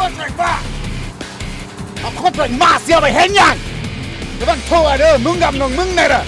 ເອົາຄົນແປກໜ້າເສຍໄປເຮັດຫຍັງ? ລະວັງໂທເດີ ມຶງກັບນ້ອງມຶງແນ່ເດີ.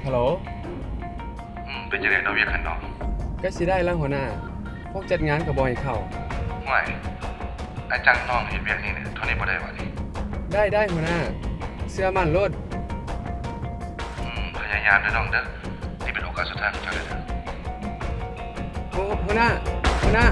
ຮັລໂຫຼ. ອືມ ເປັນຈັ່ງໃດເນາະ ວຽກຫັ້ນເນາະ? ໃກ້ຊິໄດ້ແລ້ວຫົວໜ້າ, ພວກຈັດງານກໍບໍ່ໃຫ້ເຂົ້າ. ຫ້ວຍ ອ້າຍຈ້າງນ້ອງເຮັດວຽກນີ້ເທົ່ານີ້ບໍ່ໄດ້ຫວານີ້? ໄດ້ ໄດ້ຫົວໜ້າ, ເຊື່ອໝັ້ນໂລດ. ອືມ ພະຍາຍາມເດີນ້ອງເດີ, ນີ້ເປັນໂອກາດສຸດທ້າຍຂອງເຈົ້າແລ້ວເດີ. ໂອ້ ຫົວໜ້າ ຫົວໜ້າ.